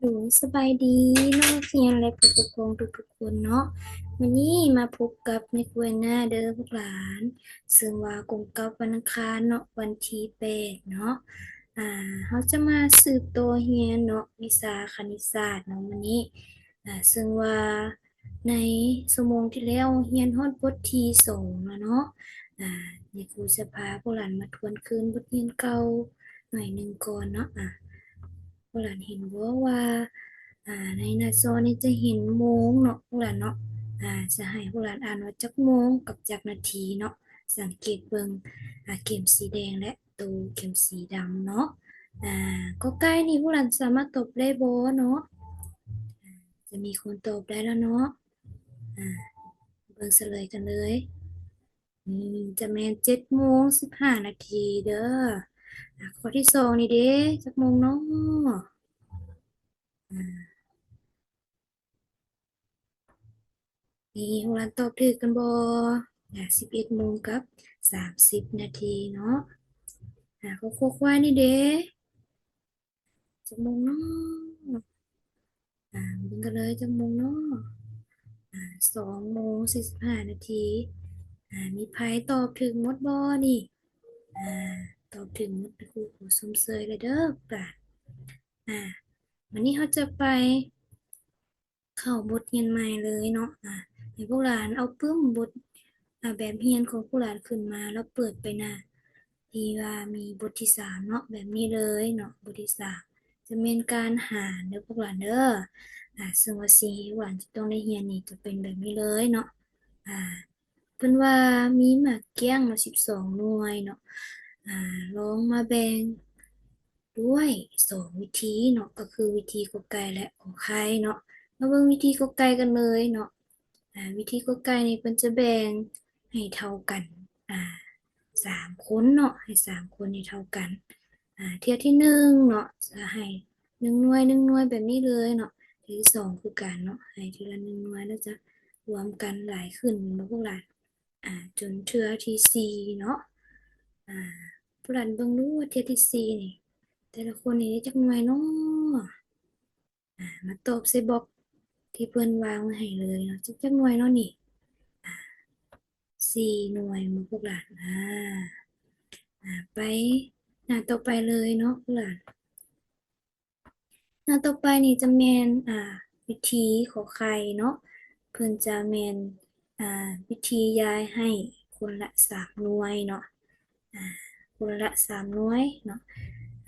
ໂດຍ ສະບາຍດີນັກຮຽນ ແລະ ຜູ້ປົກຄອງທຸກໆຄົນເນາະ. ມື້ນີ້ມາພົບກັບແມ່ຄູແອນນາເດີພວກຫຼານ, ເຊິ່ງວ່າກົງກັບວັນອັງຄານເນາະ ວັນທີແປດເນາະ. ອາ ເຮົາຈະມາສືບຕໍ່ຮຽນເນາະ ວິຊາຄະນິດສາດເນາະມື້ນີ້. ອາ ເຊິ່ງວ່າ ໃນຊົ່ວໂມງທີ່ແລ້ວຮຽນຮອດບົດທີສອງແລ້ວເນາະ. ອາ ແມ່ຄູຈະພາພວກຫຼານມາທວນຄືນບົດຮຽນເກົ່າໜ້ອຍໜຶ່ງກ່ອນເນາະ. ອາ ພວກຫຼານເຫັນບໍ່ວ່າ ອາ ໃນໜ້າຈໍນີ້ຈະເຫັນໂມງເນາະພວກຫຼານເນາະ. ອາ ຈະໃຫ້ພວກຫຼານອ່ານວ່າຈັກໂມງກັບຈັກນາທີເນາະ. ສັງເກດເບິ່ງ ອາ ເຂັມສີແດງ ແລະ ໂຕເຂັມສີດຳເນາະ. ອາ ກໍໄກ່ນີ້ພວກຫຼານສາມາດຕອບໄດ້ບໍ່ເນາະ? ອາ ຈະມີຄົນຕອບໄດ້ແລ້ວເນາະ. ອາ ເບິ່ງສະເຫຼີຍກັນເລີຍ. ນີ້ຈະແມ່ນເຈັດໂມງສິບຫ້ານາທີເດີ. ອາ ຂໍ້ທີສອງນີ້ເດ ຈັກໂມງເນາະ? ອາ ນີ້ ພວກຫຼານຕອບຖືກກັນບໍ່? ອາ ສິບເອັດໂມງກັບສາມສິບນາທີເນາະ. ອາ ຂໍ້ຄວາຍນີ້ເດ ຈັກໂມງເນາະ? ອາ ເບິ່ງກັນເລີຍ ຈັກໂມງເນາະ? ອາ ສອງໂມງສີ່ສິບຫ້ານາທີ. ອາ ມີໃຜຕອບຖືກໝົດບໍ່ນີ້? ອາ ຕອບຖືກໝົດ ຄູຂໍຊົມເຊີຍເລີຍເດີ. ອາ ວັນນີ້ເຮົາຈະໄປ ເຂົ້າບົດຮຽນໃໝ່ເລີຍເນາະ. ອາ ໃຫ້ພວກຫຼານເອົາປຶ້ມບົດ ອາ ແບບຮຽນຂອງພວກຫຼານຂຶ້ນມາ ແລ້ວເປີດໄປໜ້າທີ່ວ່າມີບົດທີສາມເນາະ ແບບນີ້ເລີຍເນາະ. ບົດທີສາມຈະແມ່ນການຫານເດີພວກຫຼານເດີ. ອາ ເຊິ່ງວ່າສິ່ງທີ່ພວກຫຼານຈະຕ້ອງໄດ້ຮຽນນີ້ຈະເປັນແບບນີ້ເລີຍເນາະ. ອາ ເພິ່ນວ່າມີໝາກກ້ຽງເນາະ ສິບສອງໜ່ວຍເນາະ. ອາ ລອງມາແບ່ງ ດ້ວຍສອງວິທີເນາະ ກໍຄືວິທີກໍໄກ່ ແລະ ຂໍໄຂ່ເນາະ. ມາເບິ່ງວິທີກໍໄກ່ກັນເລີຍເນາະ. ອາ ວິທີກໍໄກ່ນີ້ເພິ່ນຈະແບ່ງໃຫ້ເທົ່າກັນ ອາ ສາມຄົນເນາະ ໃຫ້ສາມຄົນໃຫ້ເທົ່າກັນ. ອາ ເທື່ອທີໜຶ່ງເນາະ ຈະໃຫ້ໜຶ່ງໜ່ວຍ ໜຶ່ງໜ່ວຍແບບນີ້ເລີຍເນາະ. ເທື່ອທີສອງຄືກັນເນາະ ໃຫ້ທີລະໜຶ່ງໜ່ວຍ ແລ້ວຈະລວມກັນຫຼາຍຂຶ້ນ ແມ່ນບໍ່ພວກຫຼານ? ອາ ຈົນເທື່ອທີສີ່ເນາະ. ອາ ພວກຫຼານເບິ່ງດູວ່າເທື່ອທີສີ່ນີ້ ແຕ່ລະຄົນນີ້ໄດ້ຈັກໜ່ວຍເນາະ? ອາ ມາຕອບໃສ່ບັອກທີ່ເພິ່ນວາງໄວ້ໃຫ້ເລີຍເນາະ. ຈັກ ຈັກໜ່ວຍເນາະນີ້? ອາ ສີ່ໜ່ວຍ ແມ່ນບໍ່ພວກຫຼານ? ອາ ອາ ໄປໜ້າຕໍ່ໄປເລີຍເນາະພວກຫຼານ. ໜ້າຕໍ່ໄປນີ້ຈະແມ່ນ ອາ ວິທີຂໍໄຂ່ເນາະ. ເພິ່ນຈະແມ່ນ ອາ ວິທີຢາຍໃຫ້ຄົນລະສາມໜ່ວຍເນາະ. ອາ ຄົນລະສາມໜ່ວຍເນາະ.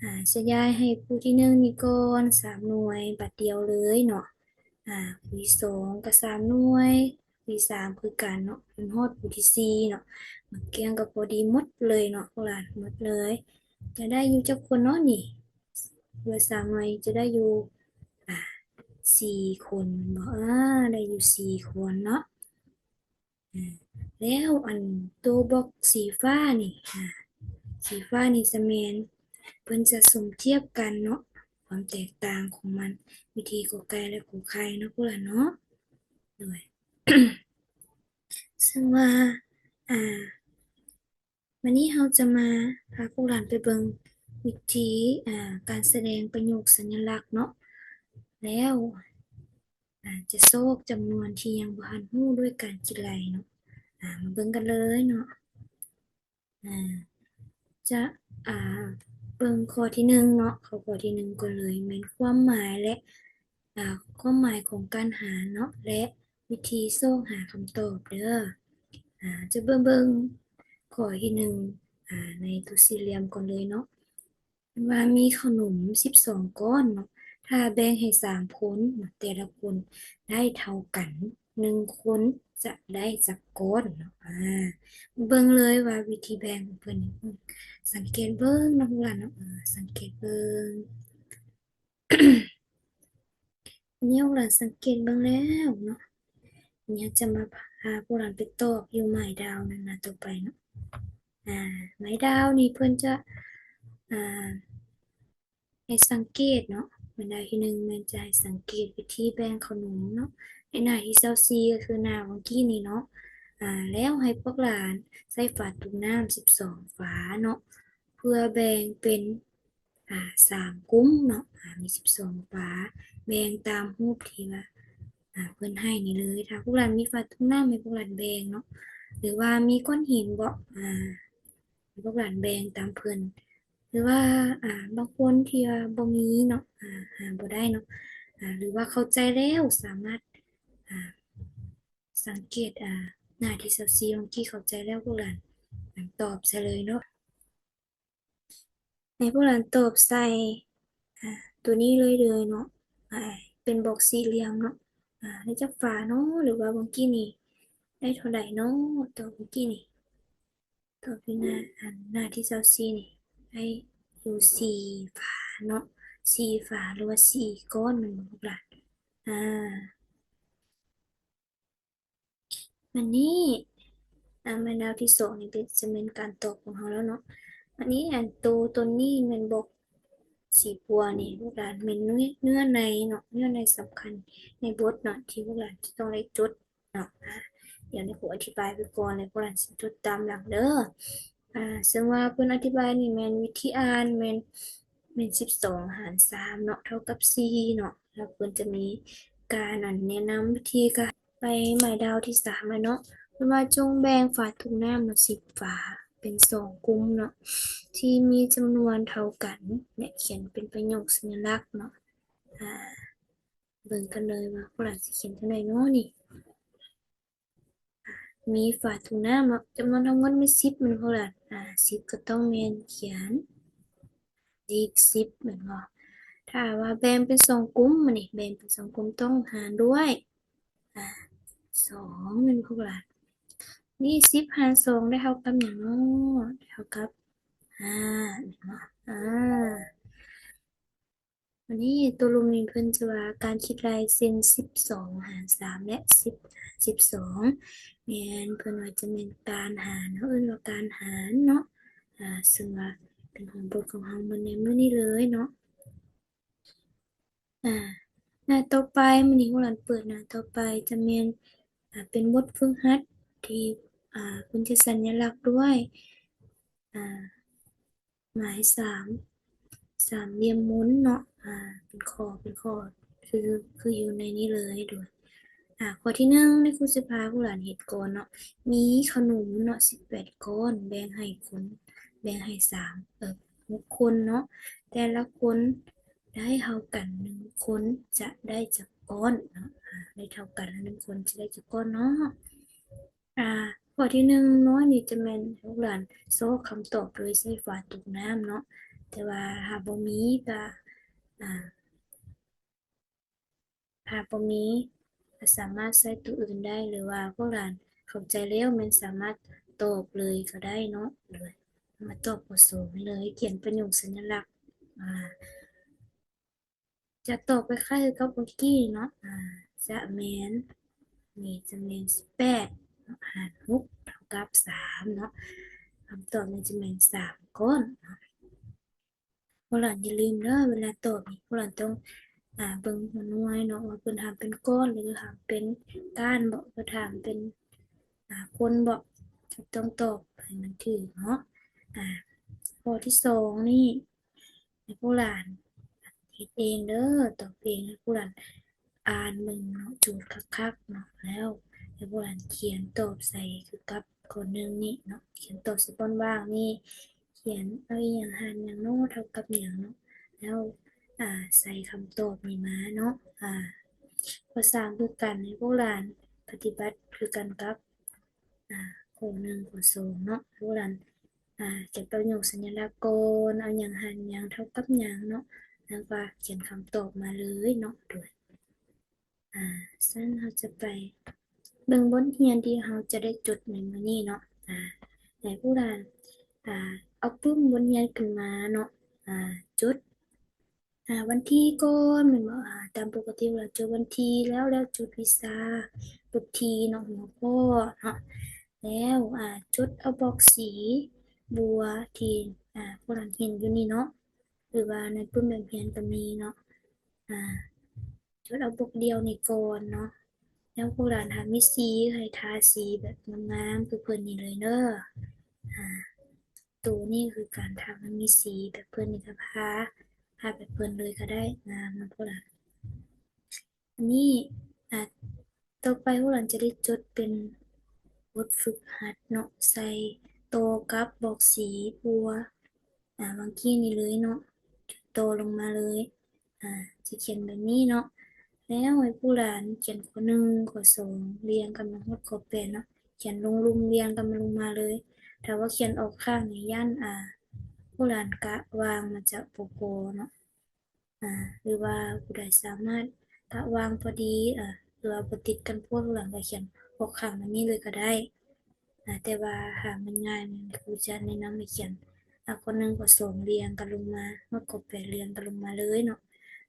ອາ ຈະຢາຍໃຫ້ຜູ້ທີໜຶ່ງນີ້ກ່ອນສາມໜ່ວຍ ບາດດຽວເລີຍເນາະ. ອາ ຜູ້ທີສອງກໍສາມໜ່ວຍ ຜູ້ທີສາມຄືກັນເນາະ. ຈົນຮອດຜູ້ທີສີ່ເນາະ ໝາກກ້ຽງກໍພໍດີໝົດເລີຍເນາະ ພວກຫຼານ ໝົດເລີຍ. ຈະໄດ້ຢູ່ຈັກຄົນເນາະນີ້? ເຫຼືອສາມໜ່ວຍຈະໄດ້ຢູ່ ອາ ສີ່ຄົນເນາະ. ອາ ໄດ້ຢູ່ສີ່ຄົນເນາະ. ອາ ແລ້ວອັນໂຕບັອກສີຟ້ານີ້ ອາ ສີຟ້ານີ້ຈະແມ່ນ ເພິ່ນຈະສົມທຽບກັນເນາະ ຄວາມແຕກຕ່າງຂອງມັນ ວິທີກໍໄກ່ ແລະ ຂໍໄຂ່ເນາະພວກຫຼານເນາະ. ໂດຍ ເຊິ່ງວ່າ ອາ ວັນນີ້ເຮົາຈະມາພາພວກຫຼານໄປເບິ່ງວິທີ ອາ ການສະແດງປະໂຫຍກສັນຍະລັກເນາະ. ແລ້ວ ອາ ຈະຊອກຈຳນວນທີ່ຍັງບໍ່ທັນຮູ້ດ້ວຍການຄິດໄລ່ເນາະ. ອາ ມາເບິ່ງກັນເລີຍເນາະ. ອາ ຈະ ອາ ເບິ່ງຂໍ້ທີໜຶ່ງເນາະ. ເຂົ້າຂໍ້ທີໜຶ່ງກ່ອນເລີຍ ແມ່ນຄວາມໝາຍ ແລະ ອາ ຄວາມໝາຍຂອງການຫາເນາະ ແລະ ວິທີຊອກຫາຄຳຕອບເດີ. ອາ ຈະເບິ່ງ ເບິ່ງຂໍ້ທີໜຶ່ງ ອາ ໃນຕົວສີ່ຫຼ່ຽມກ່ອນເລີຍເນາະ. ວ່າມີເຂົ້າໜົມສິບສອງກ້ອນເນາະ, ຖ້າແບ່ງໃຫ້ສາມຄົນເນາະ, ແຕ່ລະຄົນໄດ້ເທົ່າກັນ ໜຶ່ງຄົນຈະໄດ້ຈັກກ້ອນເນາະ. ອາ ເບິ່ງເລີຍວ່າວິທີແບ່ງຂອງເພິ່ນນີ້ ອາ ສັງເກດເບິ່ງເນາະ ພວກຫຼານເນາະ, ອາ ສັງເກດເບິ່ງ. ອັນນີ້ພວກຫຼານສັງເກດເບິ່ງແລ້ວເນາະ, ອັນນີ້ຈະມາພາພວກຫຼານໄປຕອບຢູ່ໝາຍດາວໜ້າຕໍ່ໄປເນາະ. ອາ ໝາຍດາວນີ້ເພິ່ນຈະ ອາ ໃຫ້ສັງເກດເນາະ, ບັນດາທີໜຶ່ງແມ່ນຈະໃຫ້ສັງເກດວິທີແບ່ງເຂົ້າໜົມເນາະ, ໃນໜ້າທີຊາວສີ່ ກໍຄືໜ້າຫວ່າງກີ້ນີ້ເນາະ. ອາ ແລ້ວໃຫ້ພວກຫຼານໃຊ້ຝາຕຸກນ້ຳສິບສອງຝາເນາະ, ເພື່ອແບ່ງເປັນ ອ່າ ສາມກຸ່ມເນາະ ອ່າ ມີສິບສອງຝາ ແບ່ງຕາມຮູບທີ່ວ່າ ອ່າ ເພິ່ນໃຫ້ນີ້ເລີຍ. ຖ້າພວກຫຼານມີຝາຖົງນ້ຳໃຫ້ພວກຫຼານແບ່ງເນາະ ຫຼືວ່າມີກ້ອນຫີນເບາະ ອ່າ ໃຫ້ພວກຫຼານແບ່ງຕາມເພິ່ນ ຫຼືວ່າ ອ່າ ບາງຄົນທີ່ວ່າບໍ່ມີເນາະ ອ່າ ຫາບໍ່ໄດ້ເນາະ ອ່າ ຫຼືວ່າເຂົ້າໃຈແລ້ວສາມາດ ອ່າ ສັງເກດ ອ່າ ໜ້າທີຊາວສີ່ ຂອງກີ້ເຂົ້າໃຈແລ້ວ ພວກຫຼານ ອ່າ ຕອບໃສ່ເລີຍເນາະ. ໃຫ້ພວກຫຼານຕອບໃສ່ ອ່າ ຕົວນີ້ເລີຍເດີເນາະ ອ່າ ເປັນບອກສີ່ຫຼ່ຽມເນາະ ອ່າ ໄດ້ຈັກຝາເນາະ ຫຼືວ່າເມື່ອກີ້ນີ້ໄດ້ເທົ່າໃດເນາະ ຕອບເມື່ອກີ້ນີ້ ຕອບຢູ່ໜ້າ ອັນ ໜ້າທີຊາວສີ່ນີ້ ໄດ້ຢູ່ສີ່ຝາເນາະ ສີ່ຝາ ຫຼືວ່າສີ່ກ້ອນແມ່ນບໍ່ພວກຫຼານ? ອ່າ ອັນນີ້ ອ່າ ແມ່ນແນວທີສອງນີ້ເປັນ ຈະແມ່ນການຕອບຂອງເຮົາແລ້ວເນາະ. ອັນນີ້ ອັນໂຕ ຕົນນີ້ແມ່ນບອກສີບົວນີ້ ພວກຫຼານແມ່ນເນື້ອ ເນື້ອໃນເນາະ ເນື້ອໃນສຳຄັນໃນບົດເນາະ ທີ່ພວກຫຼານຈະຕ້ອງໄດ້ຈົດເນາະ. ອ່າ ດຽວນີ້ຄູອະທິບາຍໄປກ່ອນ ແລ້ວພວກຫຼານຊິຈົດຕາມຫຼັງເດີ. ອ່າ ເຊິ່ງວ່າເພິ່ນອະທິບາຍນີ້ແມ່ນວິທີອ່ານແມ່ນ ແມ່ນສິບສອງຫານສາມເນາະ ເທົ່າກັບສີ່ເນາະ ແລ້ວເພິ່ນຈະມີການ ອັນ ແນະນຳວິທີການ. ໄປໝາຍດາວທີສາມແລ້ວເນາະ ເພິ່ນວ່າຈົ່ງແບ່ງຝາຖົງນ້ຳເນາະ ສິບຝາ ເປັນສອງກຸ່ມເນາະ ທີ່ມີຈຳນວນເທົ່າກັນ ແລະ ຂຽນເປັນປະໂຫຍກສັນຍະລັກເນາະ. ອ່າ ເບິ່ງກັນເລີຍວ່າພວກຫຼານຊິຂຽນຈັ່ງໃດເນາະນີ້. ມີຝາຖົງນ້ຳເນາະ ຈຳນວນທັງໝົດມີສິບແມ່ນບໍ່ລະ? ອ່າ ສິບກໍຕ້ອງແມ່ນຂຽນເລກສິບແມ່ນບໍ່? ຖ້າວ່າແບ່ງເປັນສອງກຸ່ມ ບາດນີ້ແບ່ງເປັນສອງກຸ່ມຕ້ອງຫານດ້ວຍ ອ່າ ສອງແມ່ນບໍ່ລະ? ນີ້ສິບຫານສອງໄດ້ເທົ່າກັບຫຍັງເນາະ? ໄດ້ເທົ່າກັບຫ້າແມ່ນບໍ່? ອ່າ ບາດນີ້ຕົວລຸ່ມນີ້ເພິ່ນຈະວ່າການຄິດໄລ່ເຊັ່ນສິບສອງຫານສາມ ແລະ ສິບຫານສິບສອງ ແມ່ນເພິ່ນວ່າຈະແມ່ນການຫານ ເຮົາເອີ້ນວ່າການຫານເນາະ ອ່າ ເຊິ່ງວ່າເປັນຫົວບົດຂອງເຮົາມື້ໃນມື້ນີ້ເລີຍເນາະ. ອ່າ ໜ້າຕໍ່ໄປ ມື້ນີ້ພວກຫຼານເປີດໜ້າຕໍ່ໄປຈະແມ່ນ ອ່າ ເປັນບົດຝຶກຫັດທີ່ ອ່າ ເພິ່ນຈະສັນຍະລັກດ້ວຍ ອ່າ ໝາຍສາມ ສາມຫຼ່ຽມມົນເນາະ ອ່າ ເປັນຂໍ້ ເປັນຂໍ້ ຄື ຄືຢູ່ໃນນີ້ເລີຍ ໂດຍ ອ່າ ຂໍ້ທີໜຶ່ງ ແມ່ຄູຊິພາພວກຫຼານເຮັດກ່ອນເນາະ ມີເຂົ້າໜົມເນາະ ສິບແປດກ້ອນ ແບ່ງໃຫ້ຄົນ ແບ່ງໃຫ້ສາມ ເອີ ຫົກຄົນເນາະ ແຕ່ລະຄົນໄດ້ເທົ່າກັນໜຶ່ງຄົນ ຈະໄດ້ຈັກກ້ອນເນາະ ອ່າ ໄດ້ເທົ່າກັນໜຶ່ງຄົນ ຈະໄດ້ຈັກກ້ອນເນາະ. ອ່າ ຂໍ້ທີໜຶ່ງເນາະ ນີ້ຈະແມ່ນໃຫ້ພວກຫຼານຊອກຄຳຕອບໂດຍໃຊ້ຝາຕົກນ້ຳເນາະ ແຕ່ວ່າຫາກບໍ່ມີກະ ອ່າ ຫາກບໍ່ມີກະສາມາດໃຊ້ໂຕອື່ນໄດ້ ຫຼືວ່າພວກຫຼານເຂົ້າໃຈແລ້ວແມ່ນສາມາດຕອບເລີຍກໍໄດ້ເນາະ ໂດຍມາຕອບຂໍ້ສອງນີ້ເລີຍ ຂຽນປະໂຫຍກສັນຍະລັກ ອ່າ ຈະຕອບຄ້າຍໆຄືກັບເມື່ອກີ້ເນາະ ອ່າ ຈະແມ່ນ ນີ້ຈະແມ່ນສິບແປດຫານຫົກເທົ່າກັບສາມເນາະ ຄຳຕອບນີ້ຈະແມ່ນສາມກ້ອນເນາະ. ພວກຫຼານຢ່າລືມເດີ ເວລາຕອບນີ້ພວກຫຼານຕ້ອງ ອ່າ ເບິ່ງຫົວໜ່ວຍເນາະ ວ່າເພິ່ນຖາມເປັນກ້ອນ ຫຼືຖາມເປັນກ້ານເບາະ ເພິ່ນຖາມເປັນ ອ່າ ຄົນເບາະ ຕ້ອງຕອບໃຫ້ມັນຖືກເນາະ. ອ່າ ຂໍ້ທີສອງນີ້ ໃຫ້ພວກຫຼານເຮັດເອງເດີ ຕອບເອງ ໃຫ້ພວກຫຼານອ່ານເບິ່ງເນາະ ໂຈດຄັກໆເນາະ ແລ້ວໃຫ້ພວກຫຼານຂຽນຕອບໃສ່ຄືກັບຂໍ້ໜຶ່ງນີ້ເນາະ ຂຽນຕອບໃສ່ບ່ອນວ່າງນີ້ ຂຽນເອົາອີ່ຫຍັງຫານຫຍັງເນາະ ເທົ່າກັບຫຍັງເນາະ ແລ້ວ ອ່າ ໃສ່ຄຳຕອບນີ້ມາເນາະ. ອ່າ ຂໍ້ສາມຄືກັນ ໃຫ້ພວກຫຼານປະຕິບັດຄືກັນກັບ ອ່າ ຂໍ້ໜຶ່ງ ຂໍ້ສອງເນາະ ພວກຫຼານ ອ່າ ຈະປະໂຫຍກສັນຍະລັກກ່ອນ ເອົາຫຍັງຫານຫຍັງເທົ່າກັບຫຍັງເນາະ ແລ້ວກໍຂຽນຄຳຕອບມາເລີຍເນາະ ໂດຍ ອ່າ ຊັ້ນເຮົາຈະໄປເບິ່ງບົດຮຽນທີ່ເຮົາຈະໄດ້ຈົດໃນມື້ນີ້ເນາະ. ອ່າ ໃຫ້ພວກຫຼານ ອ່າ ເອົາປຶ້ມບົດຮຽນຂຶ້ນມາເນາະ ອ່າ ຈົດ ອ່າ ວັນທີກ່ອນແມ່ນບໍ່? ອ່າ ຕາມປົກກະຕິເຮົາຈົດວັນທີ ແລ້ວ ແລ້ວຈົດວິຊາ ບົດທີເນາະ ຫົວຂໍ້ເນາະ ແລ້ວ ອ່າ ຈົດເອົາບອກສີບົວທີ່ ອ່າ ພວກທ່ານເຫັນຢູ່ນີ້ເນາະ ຫຼືວ່າໃນປຶ້ມແບບຮຽນກໍມີເນາະ ອ່າ ຈົດເອົາບົກດຽວນີ້ກ່ອນເນາະ ແລ້ວພວກຫຼານຖ້າມີສີໃຫ້ທາສີແບບງາມໆຄືເພິ່ນນີ້ເລີຍເດີ. ອ່າ ໂຕນີ້ຄືການຖ້າມັນມີສີແບບເພິ່ນນີ້ກໍພາ ພາບໃຫ້ເພິ່ນເລີຍກໍໄດ້ນະ ເນາະພວກຫຼານ. ອັນນີ້ ອາ ຕໍ່ໄປພວກຫຼານຈະໄດ້ຈົດເປັນບົດຝຶກຫັດເນາະ ໃສ່ຕໍ່ກັບບອກສີບົວ ອາ ຫວ່າງກີ້ນີ້ເລີຍເນາະ ຕໍ່ລົງມາເລີຍ ອາ ຈະຂຽນແບບນີ້ເນາະ. ແລ້ວໃຫ້ພວກຫຼານຂຽນຂໍ້ໜຶ່ງ ຂໍ້ສອງ ລຽງກັນມາຮອດຂໍ້ແປດເນາະ ຂຽນລົງລຸ່ມລຽງກັນມາລົງມາເລີຍ. ຖ້າວ່າຂຽນອອກຂ້າງນີ້ ຢ້ານ ອາ ພວກຫຼານກະວາງມັນຈະບໍ່ພໍເນາະ ອາ ຫຼືວ່າຜູ້ໃດສາມາດກະວາງພໍດີ ອາ ຫຼືວ່າບໍ່ຕິດກັນໂພດ ພວກຫຼານກະຂຽນອອກຂ້າງແບບນີ້ເລີຍກໍໄດ້. ອາ ແຕ່ວ່າຖ້າມັນງ່າຍ ຄູຈະແນະນຳໃຫ້ຂຽນ ອາ ຂໍ້ໜຶ່ງ ຂໍ້ສອງ ລຽງກັນລົງມາ ຮອດຂໍ້ແປດ ລຽງກັນລົງມາເລີຍເນາະ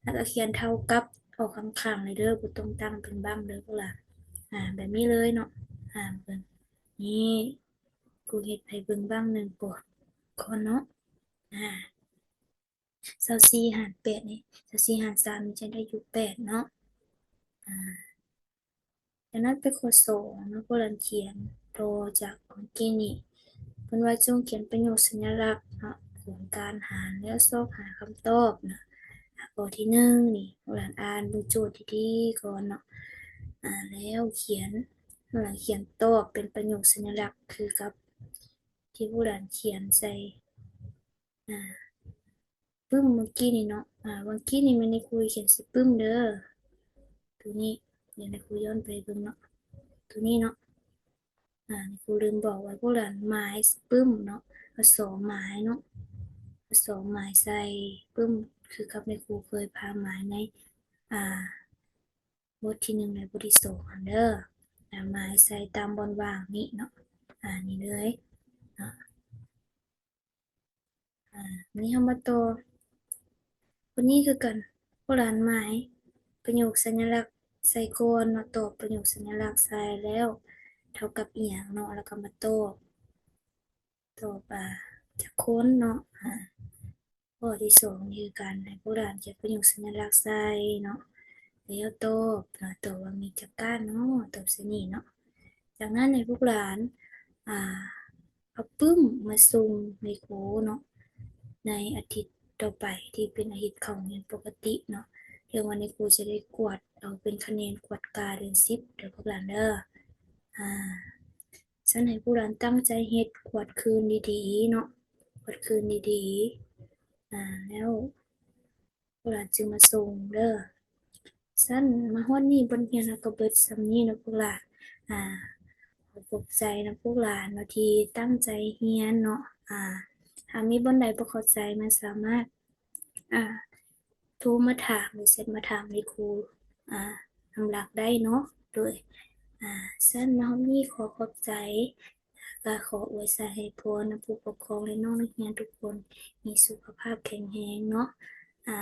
ແລ້ວກໍຂຽນເທົ່າກັບອອກຂ້າງໆເລີຍເດີ ບໍ່ຕ້ອງຕັ້ງເປັນບັ້ງເດີພວກຫຼານ ອາ ແບບນີ້ເລີຍເນາະ. ອາ ເບິ່ງ ນີ້ ຄູເຮັດໃຫ້ເບິ່ງບັ້ງໜຶ່ງກ່ອນ ກ່ອນເນາະ ອາ ຊາວສີ່ຫານແປດນີ້ ຊາວສີ່ຫານສາມນີ້ຈະໄດ້ຢູ່ແປດເນາະ. ອາ ຈາກນັ້ນໄປຂໍ້ສອງເນາະ ພວກຫຼານຂຽນຕໍ່ຈາກເມື່ອກີ້ນີ້ ເພິ່ນວ່າຈົ່ງຂຽນປະໂຫຍກສັນຍະລັກເນາະ ຂອງການຫານ ແລ້ວຊອກຫາຄຳຕອບນະ. ອາ ຂໍ້ທີໜຶ່ງນີ້ ພວກຫຼານອ່ານເບິ່ງໂຈດດີໆກ່ອນເນາະ ອາ ແລ້ວຂຽນ ພວກຫຼານຂຽນຕອບເປັນປະໂຫຍກສັນຍະລັກຄືກັບ ທີ່ພວກຫຼານຂຽນໃສ່ ອາ ປຶ້ມເມື່ອກີ້ນີ້ເນາະ ອາ ຫວ່າງກີ້ນີ້ແມ່ນໃນຄູຂຽນໃສ່ປຶ້ມເດີ ໂຕນີ້ ດຽວໃນຄູຍ້ອນໄປເບິ່ງເນາະ ໂຕນີ້ເນາະ ອາ ໃນຄູລືມບອກວ່າພວກຫຼານໝາຍໃສ່ປຶ້ມເນາະ ເອົາສອງໝາຍເນາະ ເອົາສອງໝາຍໃສ່ປຶ້ມ ຄືກັບໃນຄູເຄີຍພາໝາຍໃນ ອາ ບົດທີໜຶ່ງ ແລະ ບົດທີສອງຫັ້ນເດີ ອາ ໝາຍໃສ່ຕາມບ່ອນວ່າງນີ້ເນາະ ອາ ນີ້ເລີຍເນາະ. ອາ ນີ້ເຮົາມາຕໍ່ ບດນີ້ຄືກັນ ພວກຫຼານໝາຍປະໂຫຍກສັນຍະລັກໃສ່ກ່ອນເນາະ ຕອບປະໂຫຍກສັນຍະລັກໃສ່ແລ້ວ ເທົ່າກັບອີ່ຫຍັງເນາະ ແລ້ວກໍມາຕອບ ຕອບ ອາ ຈັກຄົນເນາະ ອາ ຂໍ້ທີສອງນີ້ຄືກັນ ໃຫ້ພວກຫຼານຂຽນປະໂຫຍກສັນຍະລັກໃສ່ເນາະ ແລ້ວຕອບເນາະ ຕອບວ່າມີຈັກກ້ານເນາະ ຕອບໃສ່ນີ້ເນາະ. ຈາກນັ້ນໃຫ້ພວກຫຼານ ອາ ເອົາປຶ້ມມາສົ່ງໃນຄູເນາະ ໃນອາທິດຕໍ່ໄປ ທີ່ເປັນອາທິດເຂົ້າຮຽນປົກກະຕິເນາະ ເຖິງວ່າໃນຄູຈະໄດ້ກວດເອົາເປັນຄະແນນກວດກາເດືອນສິບເດີພວກຫຼານເດີ. ອາ ຊັ້ນໃຫ້ພວກຫຼານຕັ້ງໃຈເຮັດ ກວດຄືນດີໆເນາະ ກວດຄືນດີໆ ອາ ແລ້ວພວກຫຼານຈຶ່ງມາສົ່ງເດີ. ຊັ້ນມາຮອດນີ້ ບົດຮຽນເຮົາກໍເບິດສ່ຳນີ້ເນາະພວກຫຼານ ອາ ຂໍຂອບໃຈນຳພວກຫຼານເນາະ ທີ່ຕັ້ງໃຈຮຽນເນາະ ອາ ຖ້າມີບ່ອນໃດບໍ່ເຂົ້າໃຈ ມັນສາມາດ ອາ ໂທມາຖາມ ຫຼື ແຊັດມາຖາມໃນຄູ ອາ ນຳຫຼັກໄດ້ເນາະ ໂດຍ ອາ ຊັ້ນມາຮອດນີ້ ຂໍຂອບໃຈ ແລ້ວກໍຂໍອວຍໄຊໃຫ້ພອນນຳຜູ້ປົກຄອງ ແລະ ນ້ອງນັກຮຽນທຸກຄົນ ມີສຸຂະພາບແຂງແຮງເນາະ ອາ